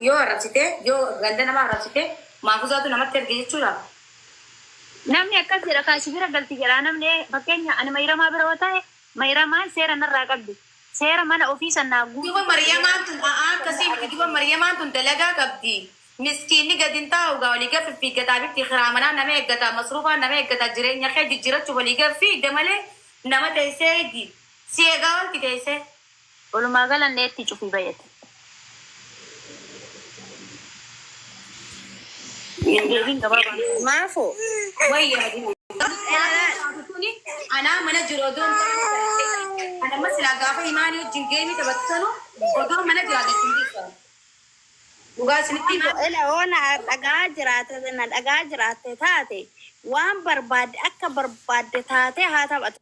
Yoo arrabsite, yoo ganda nama arrabsite, Maafuzaatu namatti erge jechuudha. Namni akkas jedha kaa si bira galti jedhaa namni fakkeenya ani mayramaa bira yoo ta'e mayramaan seera narraa qabdi seera mana ofii san naa Duuba guutu jedhee Mariyamaan tun a'aa akkasii miti, duuba Mariyamaan tun dalagaa qabdi. Miskiinni gad hin taa'u gaa olii gad fiffiiggataa bifti kiraa manaa nama eeggataa masruufaa nama eeggataa jireenya kee jijjiirachuuf olii gad fiigda malee nama teessee eegdi. Si eegaa oolti teessee. Walumaa gala neetti cufi bayate. Deebiin gabaabaan kana. Maafo. Wayya Madina. Kuni anaa mana jiru odoo hin taane ana amma silaa gaafa imaanii wajjin geemii taphattu sanu odoo mana jiraate isin dhiisa. Dhugaa isinitti hima. Ela hoo na dhagaa jiraate na dhagaa jiraatte taate waan barbaadde akka barbaadde taatee haa taphatu.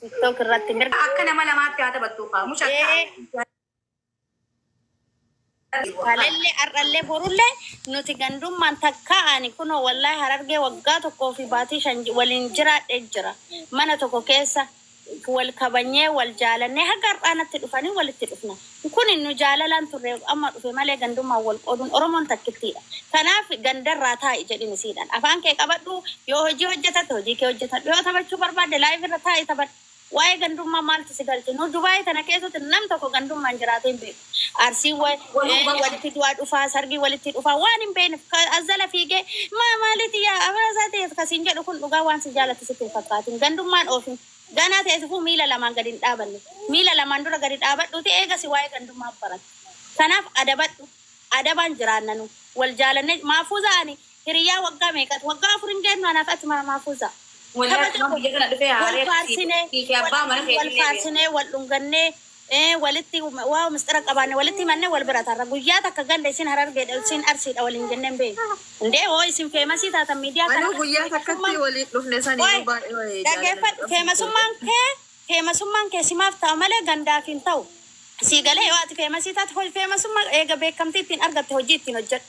TikTok irratti mirga. Akka nama lamaatti haa taphattu kaa muca Ee kalellee har'allee borullee nuti gandummaan takkaa ani kunoo wallaahi Harargee waggaa tokkoo fi baatii 5 waliin jiraadhee jira. Mana tokko keessa wal kabanyee wal jaalannee haga har'aa natti dhufanii walitti dhufna. Kuni nu jaalalaan turre amma dhufe malee gandummaan wal qooduun Oromoon takkittiidha. Kanaaf gandarraa taa'i jedhin isiidhaan. Afaan kee qabadhu yoo hojii hojjetatte hojii kee hojjetadhu yoo taphachuu barbaadde live irra taa'i taphadhu. Waa'ee gandummaa maaltu si galche? Nu Dubai tana keessatti nam tokko gandummaan jiraatee hin beeku. Arsiin wa, walitti du'aa dhufaa, sargii walitti dhufaa waan hin beekneef ka as jala fiigee maa maaliti yaa afaan isaa ta'e ka siin jedhu kun dhugaa waan si jaalatu sitti hin fakkaatin. Gandummaan oofin. Ganaa teessifuu miila lamaan gadi hin dhaabanne. Miila lamaan dura gadi dhaabadhuuti eegasi waa'ee gandummaa baratta. Kanaaf adabadhu. Adabaan jiraanna nu. Wal jaalannee Maafuuzaa ani hiriyyaa waggaa meeqati? Waggaa 4 hin geennu anaaf ati Maafuuzaa. Wallahi Tapha akkumaan tokko biyya kana dhufee wal haaree faarsinee sii fi wal abbaa mana wal keetillee beeku. faarsinee wal dhungannee walitti waa misxira qabaanne walitti himannee wal bira tarra. Guyyaa takka ganda isin Harargeedha isin Arsiidha waliin jennee hin beeknu. Indee hoo isin feemasii taatan miidiyaa Anuu kanarratti guyyaa takkatti feemasummaan waliin dhufne saniinuu Qoy baay'ee jaalala nu dhaggeeffadhu qabsiifte. feemasummaan kee feemasummaan kee simaaf ta'a malee gandaaf hin ta'u. Sii galee yoo ati feemasii taate hoj feemasummaa eega beekamtii ittiin argatte hojii ittiin hojjedhu.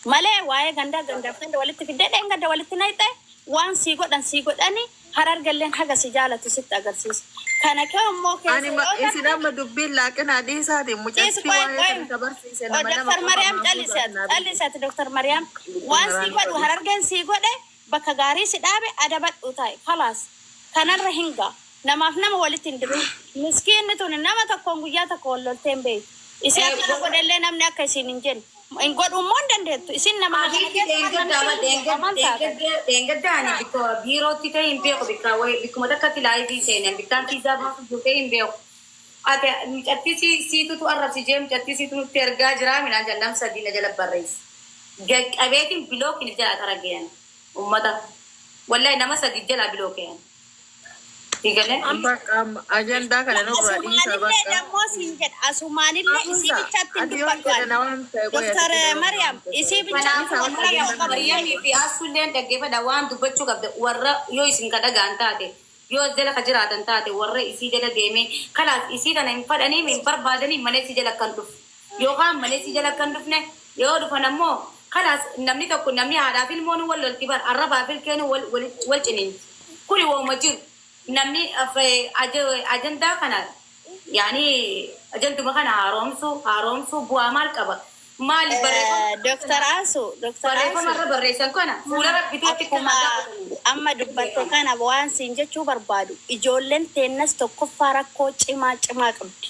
Malee waa'ee gandaa gandaaf ganda walitti fiddee dheengadda walitti nayxe waan sii godhan sii godhani Harargelleen haga si jaalatu sitti agarsiisa. Kana kee immoo keessa Ani ma yoo isin tarte amma dubbiin laaqinaa dhiisaatiin dhiisi mucattii qoy waa'ee qoy kana ka barsiise nama lama Dr. qofa Mariyaam maafuuzaaf calisi ati naa bilbili. calisi ati Dr. Mariyaam waan sii Maraan godhu godhi. Harargeen sii godhe Bakka gaarii si dhaabe adabadhuu taa'i kalaas kanarra hin ga namaaf nama walitti hin dirin miskiinni tuni nama tokkoon guyyaa tokko wal loltee hin beektu isii akkana godhellee namni akka isiin hin jenne hin godhuu immoo hin dandeettu isin nama hagana Habiibti geessu har'a dheengadda namni ama hin beeku maal taatan. dheengadda ani bikka biirootti ta'e hin beeku bikka wayi bikkuma takkatti laayivii seenan bikkaan fiizaa baasuuf ta'e hin beeku. Ati mucattii sii siitutu arrabsi jee mucattii siitu nutti ergaa jiraa minaan jedhan nam sadii na jala barreesse. Gaqqabeetiin bilookiin if jalaa xarageen ummata. Wallahi nama sadii jalaa bilookeen. Sii galee? Bakka amma ajandaa kana nurraa dhiisaa Asumaanillee bakka. dammoo siin jedha asumaanillee isii Hafuusa bichaatti hin ati yoon dubbadhu jedhe ani. na waamte qoy ati Doktar jedhe yoon na Mariyaam waamte isii qoy. bichaatti Dhiisaa wal amma qabuu ajandaa qabu kana hin Maryamii fi Assulleen dhaggeeffadha waan dubbachuu qabda warra yoo isin ka dhagaan taate Yoo as jala ka jiraatan taate warra isii jala deemee kalaas isii tana hin fadhaniim hin barbaadaniim mana isii jala akka hin dhufne yookaan mana isii jala akka hin dhufne yoo dhufan ammoo kalaas namni tokko namni haadhaaf ilmoonuu wal lolti bar arrabaaf ilkeenuu wal wal wal ciniinti kuni wauma jiru namni ajandaa kana yaani ajanduma kana haaromsuu haaromsuu bu'aa maal qaba Maali barreeffama Doktar Asu, Doktar barreeffama Asu, irra barreessan kana fuula rabbituutti akka akkuma nagaa godhanii. amma dubbatte kana waan siin jechuu barbaadu ijoolleen teennas tokkoffaa rakkoo cimaa cimaa qabdi.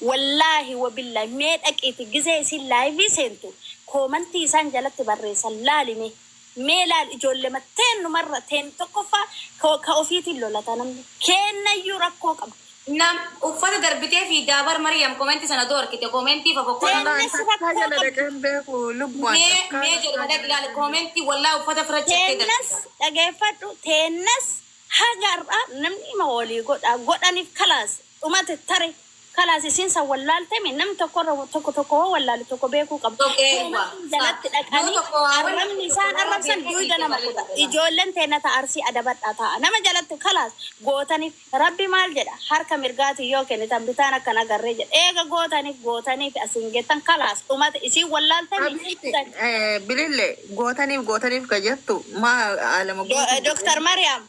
Wallaahi wabillaahi mee dhaqiiti gizee isiin laayivii seentu koomantii isaan jalatti barreessan laali mee. Mee laali ijoollema teennumarra teen tokkoffaa ka ka ofiitiin lolata namni keennayyuu rakkoo qabdi. Nam uffata darbitee fiiddaa bar Maryam comment sana otoo arkite comment fofokkora. Wallahi Teennas takkaa rakkoo jala qabdi. dhaqee hin beeku lubbu an Mee takkaa mee jedhu takkaa dhaqi jala ilaali dhaqee hin beeku. comment wallahi uffata fira cirtee Teennas darbita. dhageeffadhu teennas haga har'aa namni ima walii godha godhaniif kalaas dhumate tare Kalaas isiin san wallaaltemi namni tokko irra tokko tokko hoo wallaale tokko beekuu qaba. Tokko eewwa. Koomantiin jalatti Yoo dhaqanii tokko waa wallaalte arrabni tokko isaan waa arrabsan beekee duuda hiike nama malee kuta. tokko lama. Ijoolleen teenna ta Arsii adabadhaa taa'a. Nama jalatti kalaas gootaniif Rabbi maal jedha harka mirgaatiin yoo kennitan bitaan akka hin agarree jedha. Eega gootaniif gootaniif asiin geettan kalaas dhumate isiin wallaaltemi Habiibti bilille gootaniif gootaniif ka jettu maa alama guutuu Dr. Mariyaam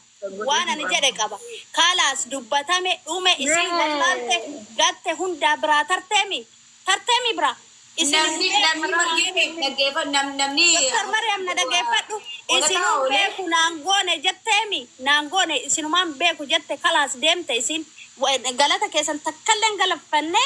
waan ani jedhe qaba. Kalaas dubbatame dhume isiin wallaalte gatte hundaa biraa tarteemi. Tarteemi bira. Isin Namni namni margee dhaggeeffatu namni. Doktar Mariam na dhaggeeffadhu. Isinuu beeku naan goone jetteemi. Naan goone isinumaan beeku jette kalaas deemte isin galata keessan takkallee hin galafanne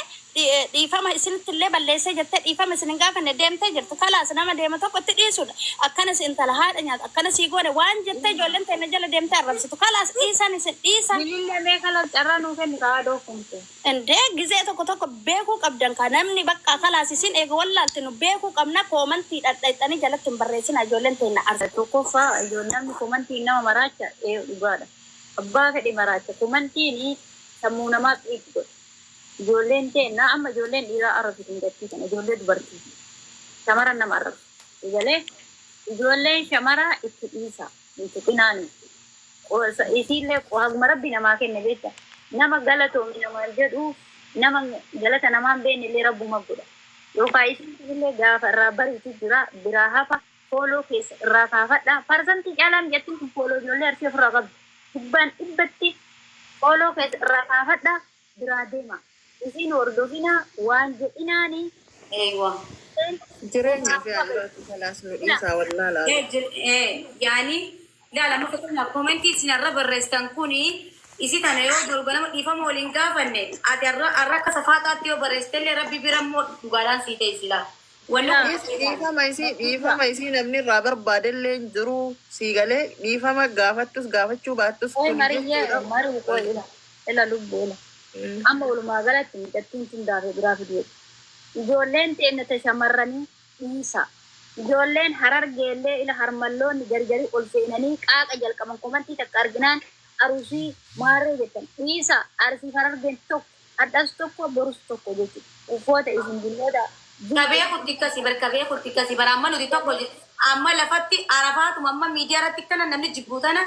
dhiifama isinitti illee balleessee jette dhiifama isin hin gaafanne deemtee jirtu kalaas nama deema tokko itti dhiisudha. Akkanas intala haadha nyaata akkana sii goone waan jettee ijoolleen teenya jala deemtee arrabsitu kalaas dhiisan isin dhiisan. Bilillee mee kalaas carraa nuu kenni kaa dookumte. Indee gizee tokko tokko beekuu qabdan ka namni bakka kalaas isin eega wallaalte nu beekuu qabna koomantii dhadhaixanii jalatti hin barreessina ijoolleen teenya arsa. Tokkoffaa ijoolleen namni komantiin nama maraacha ee dhugaadha. Abbaa fedhe maraacha komantiin sammuu namaa xiiqi godha. Ijoolleen teenna amma ijoolleen dhiiraa arrabsitu hin gattiisan ijoollee dubartii. Shamaran nama arrabsu. Ijoollee ijoolleen shamara itti dhiisa. Hin tuqinaani. Isiillee haguma rabbi namaa kenne beekta. Nama galatoomi namaan jedhu nama galata namaan beekne illee rabbuma godha. Yookaan isiillee gaafa irraa bariitu jira biraa hafa fooloo keessa irraa kaafadha. Parsantii caalaan jettiin kun fooloo ijoollee arsii ofirraa qabdu. Dhibbaan dhibbatti fooloo keessa irraa kaafadha biraa deema. Isiin hordofina waan jedhinaani. Eeyywa. Jireenya fi jiraatu kalaas nu dhiisaa wallaalaa. Yaani ilaala amma fakkeenyaaf komentii isin irra barreessitan kuni isi tana yoo dorgoma dhiifama waliin gaafanne ati har'a har'a akka safaataatti yoo barreessitellee rabbi bira immoo dhugaadhaan sii ta'e silaa. Wanni Dhiifama isii dhiifama isii namni irraa barbaadellee hin jiru sii galee dhiifama gaafattus gaafachuu baattus Oi kun Mariyyee jechuudha. Marii koo ila ila lubbuu ila. Amma walumaa galatti mucattiin sun daafee biraa fidee. Ijoolleen teenya shamarranii dhiisa. Ijoolleen harargeellee ila harmalloonni gargari ol seenanii qaaqa jalqaban komantii takka arginaan arusii maarree jettan dhiisa arsii harargeen tokko hadhas tokko borus tokko jechuudha. Uffata isin billoota Kabee kutti bar kabee kutti kasi bar amma nuti tokko amma lafatti arafaatuma amma miidiyaa irratti kana namni jibbuu tana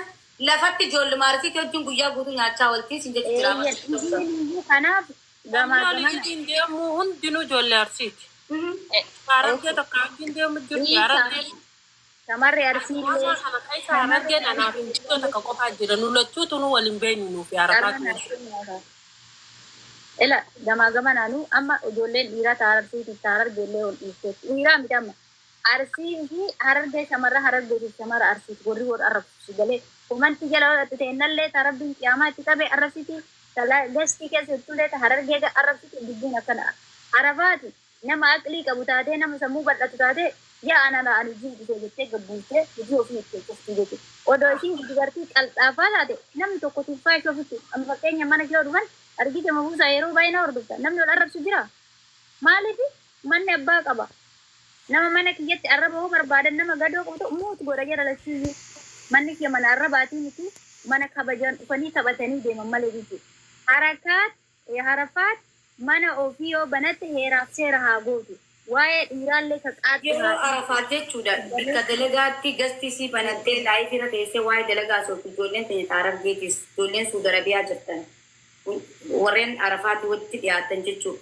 lafatti ijoolluma arsiitii wajjin guyyaa guutuu nyaachaa ooltii sin jechu jira. Eeyyan kanaaf gamaa Namni gamana waliin deemu hundinuu ijoollee arsiiti. Harargee tokko wajjin deemu jirti. dhiisa. Harargeen Shamarri arsiillee hawaasa kana keessa harargeen anaaf injittoo takka qofaa jira. Nu lachuutu nu waliin beeknu nuufi carraan harafaatu. arsii nyaataa. Ila gamaa gamanaanuu amma ijoolleen dhiiraa ta hararsiitiif ta harargeellee ol dhiifteetti. Dhiiraa miti amma arsii fi harargee shamarra harargeetiif shamara arsiiti warri wal arrabsiisu galee komantii jala godhattu ta'ennallee ta rabbiin qiyaamaa itti qabe arrabsiti ta gastii keessa jirtullee ta harargee arrabsiti dubbiin akkana. Arafaati nama aqlii qabu taatee nama sammuu bal'atu taatee yaa ana ani hojii hojjetee jettee gabbuutee hojii ofii itti cuftuu jechuudha. Odoo ishiin dubartii qalxaafaa taate namni tokko tuffaa ishee ofitti amma fakkeenya mana ishee dhufan argite mabuusaa yeroo baay'ee na hordofta namni wal arrabsu jira. Maaliif manni abbaa qaba. Nama mana kiyyatti arraba hoo barbaadan nama gadoo qabu ta'u muutu godha jala lachuuyyuu. Manni kiyya mana arrabaatii miti mana kabajaan dhufanii taphatanii deeman malee jechuudha. Harakaat harafaat mana ofii yoo banatte heeraaf seera haa gootu. Waa'ee dhiiraallee ka qaatti Yeroo haa arafaat jechuudha bakka dalagaatti gasti sii banattee laayifii irra teessee waa'ee dalagaa sooftu ijoolleen teenya taarabgeetis ijoolleen Suudi Arabiyaa jirtan warreen arafaatti walitti dhiyaatan jechuudha.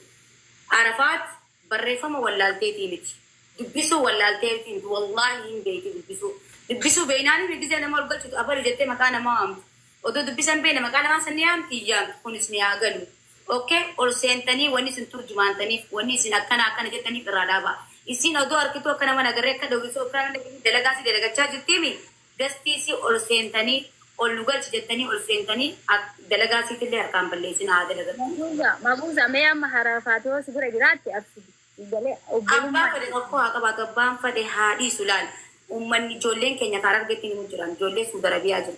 Arafaat barreeffama wallaalteetii miti. Dubbisuu wallaalteetii miti. Wallaahi hin beekti dubbisuu. Dubbisuu beeknaan inni gisee nama ol galchitu abalu jettee maqaa namaa waamtu. Odoo dubbisan beekne maqaa namaa san ni yaamti yaamtu kunis ni haa galu. Okay, ol seentanii wanni isin turjumaantaniif wanni isin akkana akkana jettaniif irraa dhaaba. Isin odoo harkituu akka nama nagarree akka dhawwisuu akka nama dalagaa si dalagachaa jirtiimi. Gastii si ol seentanii ol nu galchi jettanii ol seentanii dalagaa siitillee harkaan balleessin haa dalagan. Mabuuza mabuuza mee amma harafaat yoo si bira jiraatte absidi. Galee Abbaa obbolummaa fedhe tokko haa qabaatu abbaan fedhe haa dhiisu laal. Uummanni ijoolleen keenya karaa argetti ni jiran ijoollee Suudi Arabiyaa jiru.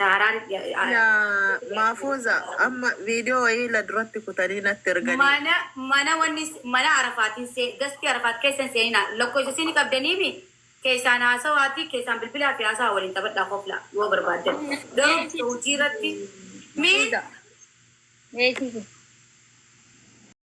Taaraan Yaa maafuuza amma viidiyoo wayii la duratti kutanii natti erganii. mana mana wanni mana arafaatiin see gastii arafaat keessan seenina lakkoofsa isin qabdaniimi keessaan haasawaati keessaan bilbilaa fi haasawaa waliin taphadhaa kofla yoo barbaaddan garuu hojii irratti mi Mabuuza. Meesisi.